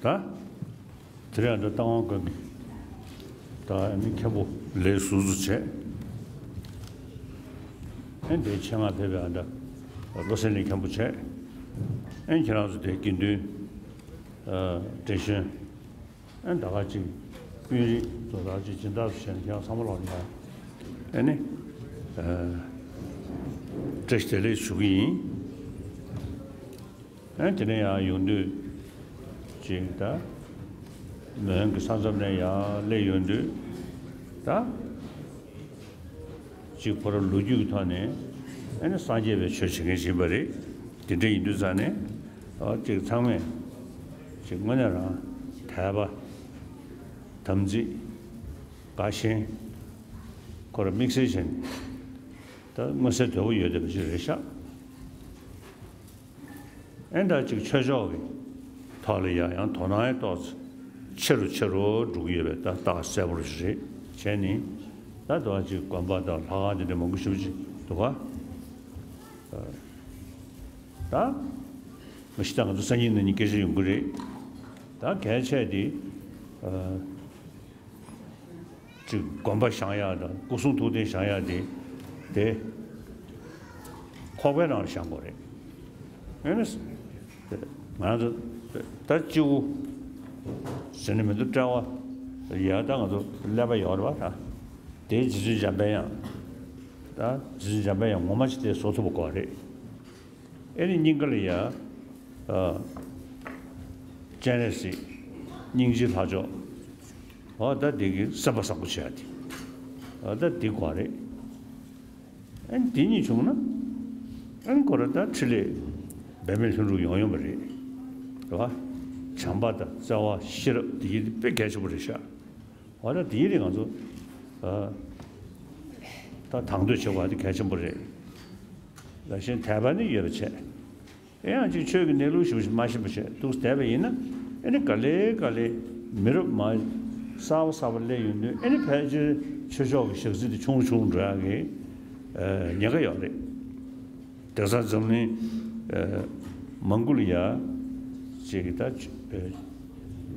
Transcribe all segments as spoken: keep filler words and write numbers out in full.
ད། དེ་རིང་ཨ་འདྲ་རྟ་དབང་དགོན་གྱི་ད་ཨ་ནི་མཁན་པོ་ལས་ཟུར་ཟུར་བྱས། ཨེ་འདྲའི་ཆེད་མངགས་ཕེབས་པའི་ཨ་འདྲ་བློ་གསལ་གླིང་མཁན་པོ་བྱས། ཨེ་ཁྱེད་རང་ཚོ་དེ་དགེ་འདུན། ཨ། བགྲེས་གཞོན། ཨེ་ད་ག་ཅིག་དཔོན་རིགས་དོ་བདག་ཅིག་སྦྱིན་བདག་ཚོ་བྱས་ནས་ཁྱེད་རང་ཚང་མ་ལོག་ནས་ཨ་ནི། ཨ། བཀྲ་ཤིས་བདེ་ལེགས་ཞུ་གི་ཡིན། ཨ་དེ་ནས་ཡང་ཡོང་དུས་ཅིག་ད་མོན་གྱི་ས་མཚམས་ནས་ཡར་སླེབས་ཡོང་དུས་ད་ཅིག་ཁོ་རང་ལོ་རྒྱུས་ཀྱི་ཐོག་ནས་ཨ་ནི་སངས་རྒྱས་པའི་ཆོས་བྱེད་མཁན་ཞིག་ཡིན་པ་རེད། དེ་འདྲ་ཡིན་དུས་ཙང་ནས་ཨ་ཅིག་ཚང་མས་ཅིག་དངོས་གནས་རང་དད་པ་དམ་ཚིག་དགའ་ཞེན་ཁོ་རང་དམིགས་བསལ་བྱས་ནས་ད་མངོན་གསལ་དོད་པོ་ཡོད་བསྡད་པ་ཞིག་རེད་ཤག་ཨེ་འདྲ་ཅིག་ཆོས་ཕྱོགས་ཀྱི་ཐོག་ལ་ཡང་ཡང་དོ་སྣང་ཡང་ཏོག་ཙམ་ཆེ་རུ་ཆེ་རུ་འགྲོ་གི་ཡོད་པའི་ད་རྟགས་གསལ་པོ་ཞིག་རེད། བྱས་ནས་ད་དུང་ཅིག་དགོན་པ་དང་ལྷ་ཁང་དེ་འདྲ་མང་པོ་ཞེ་པོ་ཅིག་འདུག་ག་ད་མ་གཞི་ད་ང་ཚོ་སང་ཉིན་གནངས་ཉིན་སྐད་ཆ་ཡོང་གི་རེད། ད་གལ་ཆེ་དེ། ཅིག་དགོན་པ་བཞེངས་ཡག་དང་སྐུ་གསུང་ཐུགས་རྟེན་བཞེངས་ཡག་དེ་དེ་ཁོག་པའི་ནང་ལ་བཞེངས་དགོས་རེད། ཨེ་ནི། ང་ཚོ་ད་སྤྱི་བོ་ཟེར་ནི་མི་འདུག་དཔྲལ་བ་ཡ་ད་ང་ཚོ་ཀླད་པ་ཡོད་རེད་པ། ད་དེ་རྗེ་བཙུན་འཇམ་དཔལ་དབྱངས། ད་རྗེ་བཙུན་འཇམ་དཔལ་དབྱངས་ངོ་མ་ཅིག་དེ་བཟོ་ཐུབ་པ་དགོས་རེད། ཨེ་ནི་སྙིང་ག་ལ་ཡ། ཨ། སྤྱན་རས་གཟིགས། སྙིང་རྗེའི་ལྷ་མཆོག་འོ་ད་འདི་གི་སེམས་པ་བཟང་པོ་བྱེད་ཡ་དེ། འོ་ད་འདི་དགོས་རེད། ཨེ་ནི་འདི་གཉིས་བྱུང་ན། ཨེ་ནི་ཁོ་ར་ད་འཕྲིན་ལས་འབད་མེད་ལྷུན་གྲུབ་ཡོང་ཡོང་བ་རེད། རེད་བ། བྱམས་པ་དང་བརྩེ་བ་ཤེས་རབ་འདི་གི་དཔེ་གལ་ཆེན་པོ་རེད་ཤག་འོ་ད་དེའི་རིགས་ང་ཚོ་ཨ། ད་དང་དོད་བྱེད་དགོས་པ་དེ་གལ་ཆེན་པོ་རེད། ད་གཞན་དད་པ་ནི་ཡོད་པ་བྱས། ཨེ་ཡང་ཅིག་ཆོས་ཀྱི་གནས་ལུགས་ཞིབ་ཞིབ་མ་ཤེས་པ་བྱས་འདུག་བསྡད་པ་ཡིན་ན་ཨེ་ནི་ག་ལེ་ག་ལེ་མི་རབས་མ་གསར་པ་གསར་པ་སླེབས་ཡོང་དུས་ཨེ་ནི་ཕལ་ཆེར་ཆོས་ཕྱོགས་ཀྱི་ཞག་ཚི་དེ་ཆུང་རུ་ཆུང་རུ་འགྲོ་ཡག་གི་ཨ། ཉེན་ཁ་ཡོད་རེད། དེང་སང་འཛམ་གླིང་ཨ། མང་པོ་ལ་ཡ་ཅིག་ད་ཨ།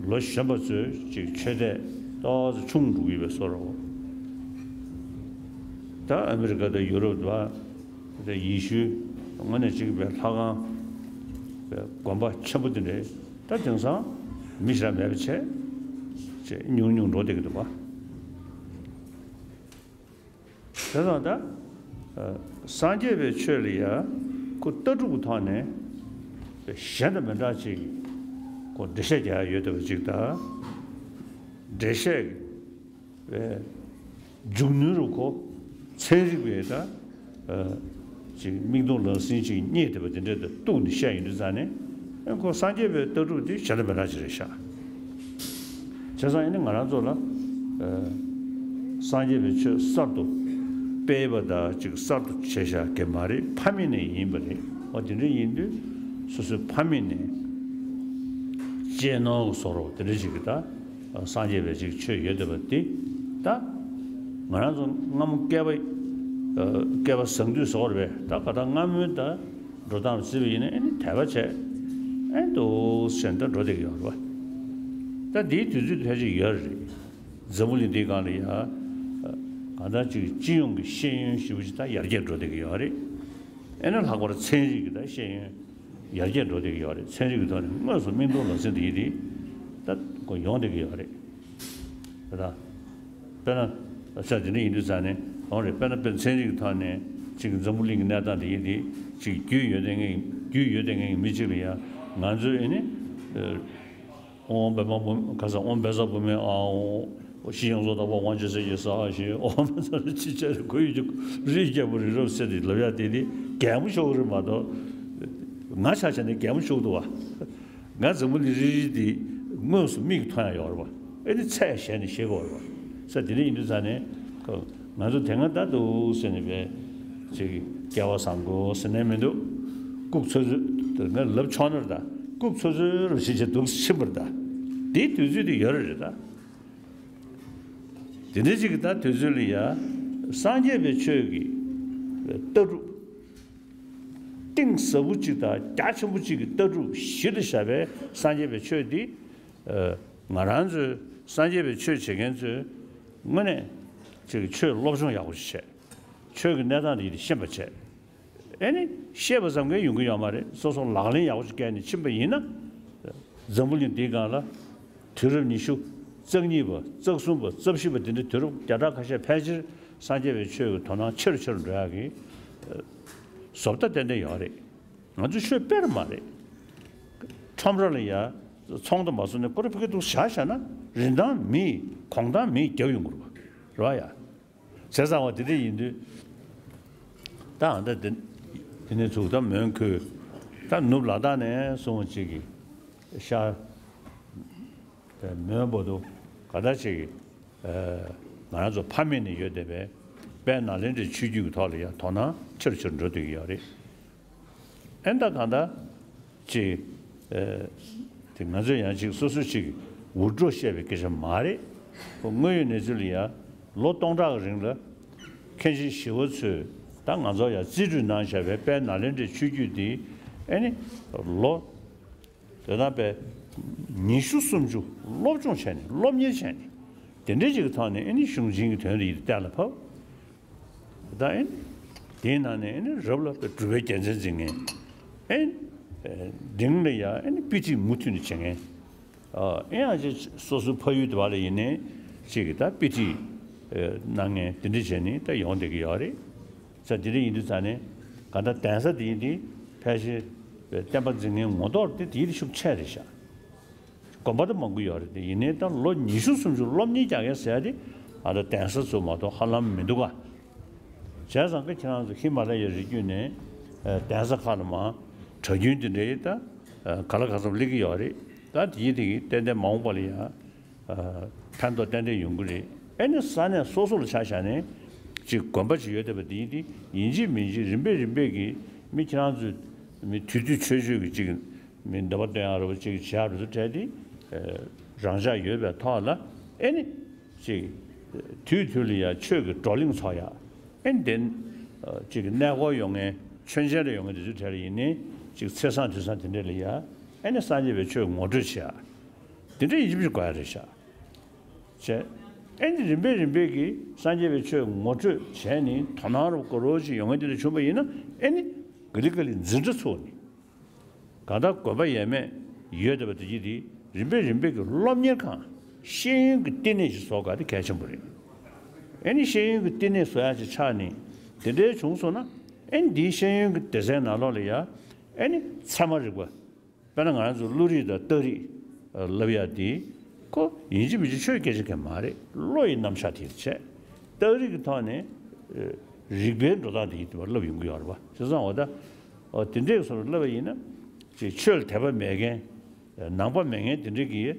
ལོ་གཞོན་པ་ཚོས་ཅིག་ཆོས་དད་ཏོག་ཙམ་ཆུང་འགྲོ་གི་ཡོད་པའི་བཟོ་འདྲ། ད་ཨ་མི་རི་ཀ་དང་ཡུ་རོབ་དང་ད་ཡེ་ཤུ་དངོས་གནས་ཅིག་པའི་ལྷ་ཁང་པའི་དགོན་པ་ཆེན་པོ་དེ་འདྲས་ད་དེང་སང་མི་ཞེ་དྲག་མེད་པ་བྱས་ཅིག་ཉུང་ཉུང་འགྲོ་བསྡད་ཀྱི་འདུག་པ། དེ་དང་ད། ཨ། སངས་རྒྱས་པའི་ཆོས་ལ་ཡ། ཁོ་ལྟ་གྲུབ་ཀྱི་ཐོག་ནས། གཞན་དང་མི་འདྲ་ཅིག་ཁོ་འགྲེལ་བཤད་རྒྱག་ཡ་ཡོད་བསྡད་པ་ཅིག་དང་། འགྲེལ་བཤད་ཀྱི་མཇུག་ནུས་རུ་ཁོ་ཚན་རིག་པའི་ད། ཨ། ཅིག་མིག་མཐོང་ལག་ཟིན་ཅིག་རྙེད་བསྡད་པ་དེ་འདྲ་དང་གཏུགས་ནས་བཤད་ཡོང་དུས་ཙང་ནས། ཨེ་ཁོ་སངས་རྒྱས་པའི་ལྟ་གྲུབ་དེ་གཞན་དང་མི་འདྲ་ཅིག་རེད་ཤག་བྱས་ཙང་ཨེ་ནི་ང་རང་ཚོ་ལ་ཨ་སངས་རྒྱས་པའི་ཆོས་གསར་དུ་སྤེལ་བ་དང་ཅིག་གསར་དུ་བྱས་བཞག་གི་མ་རེད། ཕ་མེས་ནས་ཡིན་པ་རེད། འོ་དེ་འདྲ་ཡིན་དུས་སོ་སོའི་ཕ་མེས་ནས་གཅེས་ནོར་གྱི་བཟོ་འདྲ་དེ་འདྲ་ཅིག་གི་ད་སངས་རྒྱས་པའི་ཅིག་ཆོས་ཡོད་བསྡད་པ་དེ། ད་ང་རང་ཚོ་སྔ་མོ་སྐལ་བ་ཨ་སྐལ་བ་བཟང་དུས་བཟོ་བ་རེད་པས། ད་ག་ད་སྔ་མོའི་ད་འགྲོ་སྟངས་རྩིས་པ་ཡིན་ན་ཨེ་ནི་དད་པ་བྱས་ཨེ་འདུག་སེ་ད་འགྲོ་བསྡད་ཀྱི་ཡོད་རེད་པ། ད་འདིའི་དུས་ཚོད་ཕལ་ཆེར་ཡོད་རེད། འཛམ་བུ་གླིང་འདིའི་སྒང་ལ་ཡ་གང་ལྟར་ཅིག་སྤྱི་ཡོངས་ཀྱི་ཤེས་ཡོན་ཞེ་པོ་ཅིག་ད་ཡར་རྒྱས་འགྲོ་བསྡད་ཀྱི་ཡོད་རེད། ཨེ་ན་ལྷག་པར་ཚན་རིག་གི་ད་ཤེས་ཡོན་ཡར་རྒྱས་འགྲོ་བསྡད་ཀྱི་ཡོད་རེད། ཚན་རིག་གི་ཐོག་ནས་དངོས་སུ་མིག་མཐོང་ལག་ཟིན་དེ་ཡིན་དེ་ད་ཁོ་ཡོང་བསྡད་ཀྱི་ཡོད་རེད། ད་དཔེར་ན་ས་དེ་འདྲ་ཡིན་དུས་ཙང་ནས་འོང་རེད། དཔེར་ན་དཔེར་ཚན་རིག་གི་ཐོག་ནས་ཅིག་འཛམ་བུ་གླིང་གི་གནས་སྟངས་དེ་ཡིན་དེ་ཅིག་རྒྱུས་ཡོད་བསྡད་མཁན་རྒྱུས་ཡོད་བསྡད་མཁན་གྱི་མི་གཅིག་ལ་ཡ་ང་ཚོས་ཨེ་ནི། ཨོཾ་པདྨ་བུམ་ཁ་སང་ཨོཾ་བཛྲ་བྷཱུ་མི་ཨཱཿཧཱུྃ། ཤིའུ་ཡང་རྫོགས་དང་པོ་དབང་ཆེན་སྲས་ཀྱི་སྭཱ་ཧཱ་ཞེས། ཨོཾ་བཛྲ་ཅི་བྱ་རེ་ཁོ་ཡུལ་གྱི་རིགས་རྒྱལ་པོ་རི་རབ་གསལ་ཏེ་ལབ་ཡ་དེ་དེ་གད་མོ་ཤོར་གི་རེད་མ་གཏོགས། ང་ཆ་བཞག་ནས་གད་མོ་ཤོར་འདུག་བ། ང་འཛམ་བུ་གླིང་རིལ་རིལ་དེ་དངོས་སུ་མིག་གིས་མཐོང་ཡ་ཡོད་རེད་བ། ཨེ་ནི་ཚད་གཞལ་ནས་ཤེས་དགོས་རེད་བ། ས་དེ་འདྲ་ཡིན་དུས་ཙང་ནས་ཁོ་ང་ཚོ་དེ་སྔ་ད་འདུག་ཟེར་ནས་པའི་ཅིག་སྐལ་བ་བཟང་པོ་ཟེར་ནས་མི་འདུག་ལྐུགས་ཚོད་ཚོད་ང་ལབ་ཆོག་ནི་རེད་ད། ལྐུགས་ཚོད་ཚོད་རུ་ཕྱིན་ཆད་འདུག་ཕྱིན་པ་རེད་ད། དེའི་དུས་ཚོད་དེ་ཡོད་རེད་ད། དེ་འདྲ་ཅིག་གི་ད་དུས་ཚོད་ལ་ཡ་སངས་རྒྱས་པའི་ཆོས་ཀྱི་ལྟ་གྲུབ་གཏིང་ཟབ་པོ་ཅིག་དང་རྒྱ་ཆེན་པོ་ཅིག་གི་ལྟ་གྲུབ་གཞི་ལ་བཞག་པའི་སངས་རྒྱས་པའི་ཆོས་འདི། ཨ་ང་རང་ཚོའི་སངས་རྒྱས་པའི་ཆོས་བྱེད་མཁན་ཚོས་དངོས་གནས་ཅིག་ཆོས་སློབ་སྦྱོང་ཡག་པོ་ཞིག་བྱས། ཆོས་ཀྱི་གནས་སྟངས་འདི་ཤེས་པ་བྱས། ཨེ་ནི་ཤེས་པ་ཙམ་གྱིས་ཡོང་གི་ཡོད་མ་རེད། སོ་སོ་ལག་ལེན་ཡག་པོ་ཞིག་བཀལ་ནས་ཕྱིན་པ་ཡིན་ན། འཛམ་བུ་གླིང་འདིའི་སྒང་ལ་དུས་རབས་ཉི་ཤུ་རྩ་གཉིས་པ་རྩ་གསུམ་པ་རྩ་བཞི་པ་འདི་འདྲའི་དུས་རབས་བརྒྱ་ཕྲག་ཁ་ཤས་ཕལ་ཆེར་སངས་རྒྱས་པའི་ཆོས་ཀྱི་དོ་སྣང་ཆེ་རུ་ཆེ་རུ་འགྲོ་ཡག་གི་བཟོ་ལྟ་ཏན་ཏན་ཡོད་རེད། ང་ཚོ་ཆོས་དཔེ་ར་མ་རེད། ཁྲོམ་ར་ལ་ཡ་ཚོང་དང་མ་སོང་ནས་ཀོ་ར་ཕི་ཀི་འདུག་བཞག་བཞག་ན་རིན་ཐང་མི་གོང་ཐང་མི་རྒྱབ་ཡོང་གི་རེད་བ། རེད་བ་ཡ། བྱས་ཙང་བ་དེ་འདྲ་ཡིན་དུས། ད་ཨ་ད་དེ་དེ་ནས་ཚུགས་ད་མོན་གྷོ། ད་ནུབ་ལ་དྭགས་ནས་སོང་བ་ཅིག་གིས་ཤར། དེ་མོན་བར་དུ་ག་ད་ཅིག་གིས་ང་རང་ཚོ་ཕ་མེས་ནས་ཡོད་བསྡད་པའི་དཔལ་ནཱ་ལེནྡྲའི་ཆོས་བརྒྱུད་ཀྱི་ཐོག་ལ་ཡང་དོ་སྣང་ཆེ་རུ་ཆེ་རུ་འགྲོ་བསྡད་ཀྱི་ཡོད་རེད། ཨེ་ད་གང་ལྟར་ཅིག་ཨེ་དེ་ང་ཚོས་ཡང་ཅིག་སོ་སོ་ཅིག་འུར་སྒྲོག་བཤད་པའི་སྐད་ཆ་མ་རེད། ཁོ་དངོས་ཡོད་གནས་ཚུལ་ལ་ཡ་ལོ་སྟོང་ཕྲག་གི་རིང་ལ་མཁན་ཆེན་ཞི་བ་འཚོས་ད་ང་ཚོར་ཡ་རྩིས་སྤྲོད་གནང་བཞག་པའི་དཔལ་ནཱ་ལེནྡྲའི་ཆོས་བརྒྱུད་འདི་ཨེ་ནི་ལོ་དེ་དང་པའི་ཉི་ཤུ་སུམ་ཅུ་སློབ་སྦྱོང་བྱས་ནས་སློབ་གཉེར་བྱས་ནས་དེ་འདྲའི་ཅིག་གི་ཐོག་ནས་ཨེ་ནི་གཞུང་ཆེན་གྱི་དོན་དེ་ཡིད་གཏན་ལ་ཕབ། ད་ཨེ་ནི་དེའི་ནང་ནས་ཨེ་ནི་རབ་ལ་སྒྲུབ་པའི་རྒྱལ་མཚན་འཛིན་མཁན། ཨེ་ནི་འབྲིང་ལ་ཡ་ཨེ་ནི་དཔེ་ཁྲིད་མུ་མཐུད་ནས་བྱེད་མཁན། ཨེ་ཡང་ཅིག་སོ་སོའི་ཕ་ཡུལ་དུ་བ་ལ་ཡིན་ནའི་ཅིག་གི་ད་དཔེ་ཁྲིད་གནང་མཁན་དེ་འདྲ་བྱས་ནས་ད་ཡོང་བསྡད་ཀྱི་ཡོད་རེད། ས་དེ་འདྲ་ཡིན་དུས་ཙང་ནས་ག་ད་གདན་ས་དེ་ཡིན་དེ་ཕལ་ཆེར་བསྟན་པ་འཛིན་མཁན་ངོ་ཐོག་དེ་དེའི་ཤུགས་ཆེ་རེད་ཤག་དགོན་པ་དུ་མང་པོ་ཡོད་རེད་དེ། ཡིན་ནའི་ད་ལོ་ཉི་ཤུ་སུམ་ཅུ་སློབ་གཉེར་རྒྱག་མཁན་ཟེར་ཡ་དེ་ཨ་ད་གདན་ས་ཚོ་མ་གཏོགས་ཧ་ལམ་མི་འདུག་ག་བྱས་ཙང་ཀ་ཁྱེད་རང་ཚོ་ཧི་མ་ལ་ཡའི་རི་རྒྱུད་ནས་གདན་ས་ཁག་ལ་མ་གྲྭ་རྒྱུན་དེ་འདྲའི་ད་ག་ལ་ག་ཚོད་སླེབས་ཀྱི་ཡོད་རེད། ད་དེ་ཡི་དེ་གི་ཏན་ཏན་མ་འོངས་པ་ལ་ཡང་ཕན་ཐོགས་ཏན་ཏན་ཡོང་གི་རེད། ཨེ་ནི་ས་གནས་སོ་སོ་ལ་ཆ་བཞག་ནས་ཅིག་དགོན་པ་ཅིག་ཡོད་བསྡད་པ་དེ་ཡིན་དེ་ཡིན་གཅིག་མིན་གཅིག་རིམ་པས་རིམ་པས་ཀྱི་མི་ཁྱེད་རང་ཚོས་མི་དུས་དུས་ཆོས་ཆོས་ཀྱི་ཅིག་མི་འདོད་པ་སྟོན་ཡག་རེད་པ་ཅིག་བྱེད་ཡག་རེད་ཚོ་བྲལ་ཏེ། རང་འཇགས་ཡོད་པའི་ཐོག་ལ་ཨེ་ནི་ཅིག་དུས་དུས་ལ་ཡ་ཆོས་ཀྱི་བགྲོ་གླེང་ཚོགས་ཡག་ཨེ་ནི་དེ་ཅིག་གནས་སྐོར་ཡོང་མཁན་མཆོད་མཇལ་ལ་ཡོང་མཁན་དེ་ཚོའི་གྲས་ལ་ཡིན་ནའི་ཅིག་ཚེས་བཟང་དུས་བཟང་དེ་འདྲ་ལ་ཡ་ཨེ་ནི་སངས་རྒྱས་པའི་ཆོས་ངོ་སྤྲོད་བྱེད་ཡག་དེ་འདྲ་ཡིན་གཅིག་མིན་གཅིག་དགོས་ཡག་རེད་ཤག་བྱས། ཨེ་ནི་རིམ་པས་རིམ་པས་ཀྱིས་སངས་རྒྱས་པའི་ཆོས་ངོ་སྤྲོད་བྱས་ནས་དོ་སྣང་རུ་དགའ་རོགས་ཅིག་ཡོང་མཁན་དེ་འདྲ་བྱུང་བ་ཡིན་ན་ཨེ་ནི་ག་ལེ་ག་ལེ་འཛིན་གྲྭ་ཚུགས་ནས། གང་ལྟར་དགོན་པ་ཡས་མས་ཡོད་བསྡད་པ་དེ་གྱིས་དེ་རིམ་པས་རིམ་པས་ཀྱི་སློབ་གཉེར་ཁང་ཤེས་ཡོན་གྱི་བསྟི་གནས་ཤིག་བཟོ་དགོས་དེ་གལ་ཆེན་པོ་རེད། ཨེ་ནི་ཤེས་ཡོན་གྱི་བསྟི་གནས་བཟོ་ཡག་ཅིག་ཆགས་ནས་དེ་འདྲའི་བྱུང་སོང་ན་ཨེ་ནི་འདིའི་ཤེས་ཡོན་གྱི་སྡེ་ཚན་ནང་ལོགས་ལ་ཡ་ཨེ་ནི་ཚད་མ་རིག་པ། དཔེར་ན་ང་རང་ཚོ་བློ་རིག་དང་རྟགས་རིགས་ལབ་ཡག་དེ་ཁོ་ཡིན་གཅིག་མིན་གཅིག་ཆོས་སྐད་ཆ་གང་མ་རེད། བློ་ཡི་རྣམ་གཞག་དེ་བྱས། རྟགས་རིགས་ཀྱི་ཐོག་ནས་ རིག་པའི་འགྲོ་སྟངས་དེ་ཡིན་དུས་བར་བསླབ་ཡོང་གི་ཡོད་རེད་པ། བྱས་ཙང་འོ་ད་འོ་དེ་འདྲའི་བཟོ་འདྲ་བསླབ་པ་ཡིན་ན་ཅིག་ཆོས་ལ་དད་པ་མེད་མཁན་ནང་པ་མེད་མཁན་དེ་འདྲའི་གི་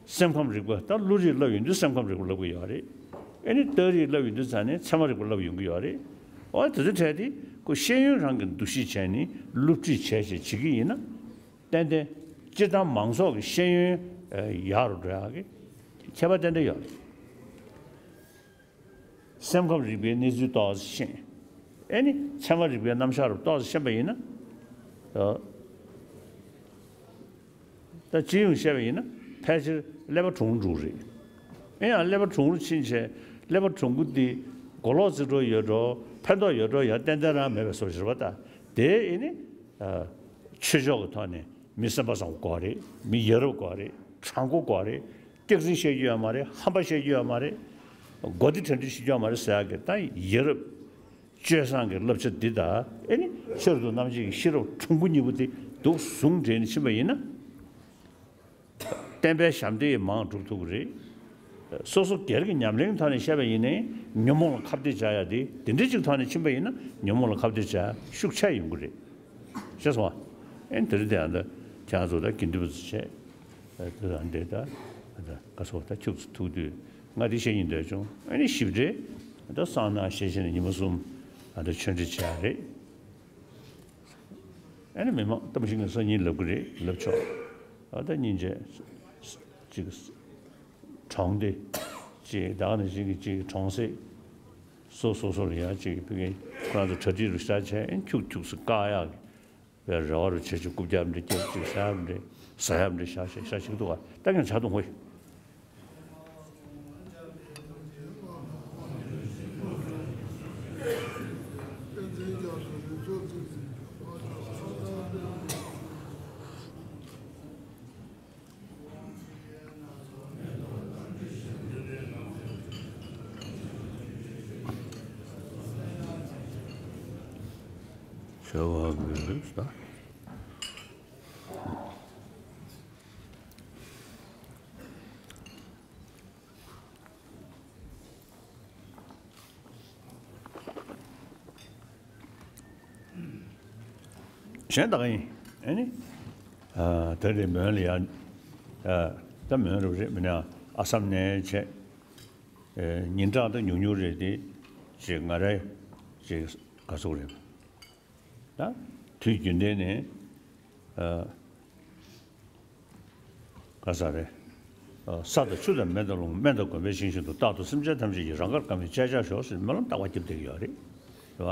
སེམས་ཁམས་རིག་པ་ད་བློ་རིག་བསླབ་ཡོང་དུས་སེམས་ཁམས་རིག་པ་བསླབ་ཀྱི་ཡོད་རེད། ཨེ་ནི་རྟགས་རིག་བསླབ་ཡོང་དུས་ཙང་ནས་ཚད་མ་རིག་པ་བསླབ་ཡོང་གི་ཡོད་རེད། འོ་དེ་ཚོ་འཕྲད་དེ་ཁོ་ཤེས་ཡོན་རང་གི་འདུ་ཤེས་བྱས་ནས་སློབ་ཁྲིད་བྱས་བྱས་བྱེད་ཀྱི་ཡིན་ན། ཏན་ཏན་སྤྱིར་བཏང་མང་ཚོགས་ཀྱི་ཤེས་ཡོན་ཡག་རུ་འགྲོ་ཡག་གི་ཁྱད་པར་ཏན་ཏན་ཡོད་རེད། སེམས་ཁམས་རིག་པའི་གནས་ཚུལ་ཏོག་ཙམ་ཤེས། ཨེ་ནི་ཚད་མ་རིག་པའི་རྣམ་གཞག་རུ་ཏོག་ཙམ་ཤེས་པ་ཡིན་ན། ད་སྤྱི་ཡོངས་བཤད་པ་ཡིན་ན་ཕལ་ཆེར་ཀླད་པ་གྲུང་རུ་རེད། ཨེ་ཡང་ཀླད་པ་གྲུང་རུ་ཕྱིན་བྱས་ཀླད་པ་གྲུང་པོ་འདི་གོ་ལོག་རྩིས་འགྲོ་ཡོད་འགྲོ་ཕན་ཐོགས་ཡོད་འགྲོ་ཡང་ཏན་ཏན་རང་མེད་པའི་བཟོ་ཞིག་རེད་པ། ད་དེ་ཨེ་ནི་ཆོས་ཕྱོགས་ཀྱི་ཐོག་ནས་མི་སེམས་པ་བཟང་པོ་དགོས་རེད། མི་ཡ་རབས་དགོས་རེད། དྲང་པོ་དགོས་རེད། སྐྱག་རྫུན་བཤད་རྒྱུ་ཡོད་མ་རེད། ཧམ་པ་བཤད་རྒྱུ་ཡོད་མ་རེད། མགོ་བདེ་དྲན་འདྲི་བྱེད་རྒྱུ་ཡོད་མ་རེད་ཟེར་ཡག་གི་ད་ཡ་རབས་སྤྱོད་བཟང་གི་བསླབ་བྱ་འདི་དང་ཨེ་ནི་ཆེས་མཐོ་རྣམ་འབྱེད་ཀྱི་ཤེས་རབ་གྲུང་པོ་གཉིས་པོ་དེ་འདུག་ཟུང་འབྲེལ་ནས་ཕྱིན་པ་ཡིན་ན། བསྟན་པའི་ཞབས་འདེགས་མང་སྒྲུབ་ཐུབ་ཀྱི་རེད། སོ་སོ་སྒེར་གྱི་ཉམས་ལེན་ཐོག་ནས་བཤད་པ་ཡིན་ནའི་ཉོན་མོངས་ལ་ཁ་གཏད་བྱ་ཡག་དེ་དེ་འདྲའི་ཅིག་ཐོག་ནས་ཕྱིན་པ་ཡིན་ན་ཉོན་མོངས་ལ་ཁ་གཏད་བྱ་ཡག་ཤུགས་ཆེ་ཡོང་གི་རེད། ཤེས་སོང་ཨ། ཨེ་དེ་རིང་དེ་ཡང་ད་ཁྱེད་རང་ཚོ་ད་དགེ་འདུན་པ་ཚོ་བྱས། ད་ད་འདི་ད་ད་ག་སོ་ད་ཁྱུག་ཙམ་ཐུག་དུས་ང་འདི་བཤད་སྙིང་འདོད་བྱུང་། ཨེ་ནི་ཞིབ་ཕྲའི་ད་གསང་སྔགས་ཤེས་བྱས་ནས་ཉི་མ་གསུམ་ཨ་ད་ཆོས་འབྲེལ་བྱས་རེད། ཨེ་ནི་མི་མང་ད་མི་ཤིང་གི་སང་ཉིན་ལབ་གི་རེད། ལབ་ཆོག་ཨ་ད་སྙིང་རྗེ། ཅིག་གྲོང་སྡེ་ཅིག་ད་ག་ནང་བཞིན་གྱི་ཅིག་གྲོང་གསེབ་སོ་སོ་སོ་ལ་ཡང་ཅིག་ཕ་གི་ཁོ་རང་ཚོ་གྲ་སྒྲིག་རུ་ཤ་བྱས་ཨེ་ཁྱུག་ཁྱུག་སུ་བཀག་ཡག་གི་བའི་རེ་བ་རུ་བྱེད་ཆུ་རྐུབ་བཀྱག་འདྲ་བཀྱག་ཅིག་ཟ་ཡག་འདྲ་ཟ་ཡག་འདྲ་ཤ་ཤ་ཤ་ཞིག་འདུག་ཨ་ད་ངས་ཆ་དུང་ཧོས། ཆེ་བ་མི་རིགས་ད། གཞན་དག་ཡིན། ཨ་ནི། ཨ་ད་རེས་མོན་ལ་ཡང་། ཨ་ད་མོན་རུ་རེད་མིན་ན་ཨ་སམ་ནས་བྱས། ཨ་ཉིན་གྲངས་ད་ཉུང་ཉུང་རེད་དེ། ཅིག་ང་རའི་ཅིག་ག་ཚོད་རེད། ད་དུས་རྒྱུན་ལྡན་ནས་ཨ། ག་ས་རེད། ས་དང་ཆུ་དང་མེ་དང་རླུང་སྨན་དང་དགོན་པའི་ཞིང་བཞིན་དུ་རྟག་ཏུ་སེམས་ཅན་ཐམས་ཅད་ཀྱི་རང་དགར་བཀའ་མའི་སྤྱད་བྱ་ཤོག་ཟེར་སྨོན་ལམ་རྟག་པར་རྒྱབ་བསྡད་ཀྱི་ཡོད་རེད། རེད་བ།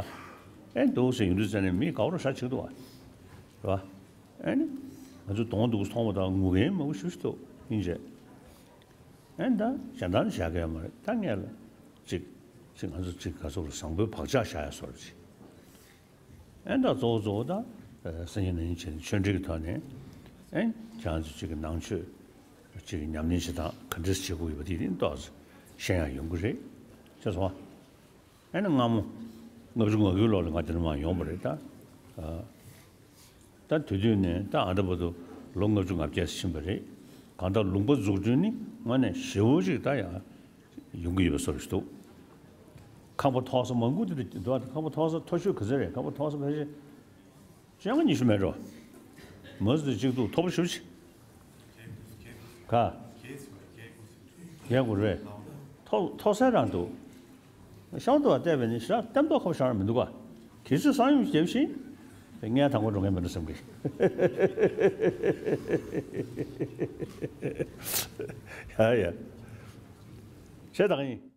ཨེ་འདུག་ཟེར་ཡོང་དུས་ཙ་ནས་མི་དགའ་བོ་རང་ཤ་ཆེ་འདུག་བ། རེད་བ། ཨེ་ནི། ང་ཚོ་གདོང་སྡུག་མཐོང་བ་དང་ངུ་མཁན་མང་པོ་ཞེ་པོ་ཞིག་འདུག་ཡིན་ཅེ། ཨེ་ད་གཞན་དག་ནི་བྱ་གི་ཡོད་མ་རེད། ད་ངས་ལ་ཅིག་ཅིག་ང་ཚོ་ཅིག་ག་ཚོད་ལ་བཟང་པོའི་བག་ཆགས་བཞག་ཡ་བཟོ་འདྲ་ཅིག་ཨེ་ད་གཙོ་བོ་གཙོ་བོ་ད་སང་ཉིན་གནངས་ཉིན་བྱས་ནས་ཆོས་འབྲེལ་གྱི་ཐོག་ནས་ཨེ་ཁྱེད་རང་ཚོ་གཅིག་གི་ནང་ཆོས་གཅིག་གི་ཉམས་ལེན་བྱེད་སྟངས་ག་འདྲས་བྱེད་དགོས་ཡོད་པ་དེ་ནི་ཏོག་ཙམ་ཤེས་ཡག་ཡོང་གི་རེད། ཤེས་སོང་ཨ། ཨེ་ནི་སྔ་མོ་ལྔ་བཅུ་ང་དགུའི་ལོ་ལ་ང་འདི་ནས་མར་ཡོང་བ་རེད་ད། ད་དེ་དུས་ནས་ད་ཨ་ད་བར་དུ་ལོ་ལྔ་བཅུ་ང་བརྒྱད་ཕྱིན་པ་རེད། གང་ལྟར་ལུང་པ་འཛུགས་སྐྲུན་ནི་དངོས་གནས་ཞེ་པོ་ཅིག་ད་ཡང་། ཡོང་གི་ཡོད་པའི་བཟོ་འདྲ་ཞིག་འདུག་ཁང་པ་མཐོ་ས་མང་པོ་དེ་འདྲ་འདུག་ཁང་པ་མཐོ་ས་མཐོ་ཤོས་ག་ཚོད་རེད། ཁང་པ་མཐོ་ས་ཕལ་ཆེར་བཅོ་ལྔ་ཉི་ཤུ་མེད་འགྲོ། མ་ཟད་གཅིག་འདུག་མཐོ་པོ་ཞེ་པོ་ཅིག་ག་བརྒྱད་དགུ་རེད། མཐོ་མཐོ་ས་རང་འདུག་ཤང་དུ་བལྟས་པས་ནི་ཞེ་དྲག་ལྟེམ་ཏོག་ཁ་པོ་ཞེ་དྲག་མི་འདུག་ག་གལ་སྲིད་ས་ཡོམ་བརྒྱབ་ཤིང་ངས་དང་པོ་འགྲོ་མཁན་མིན་འགྲོ་བསམ་གི། ཡ་ཡ། བྱས་དང་ཡིན།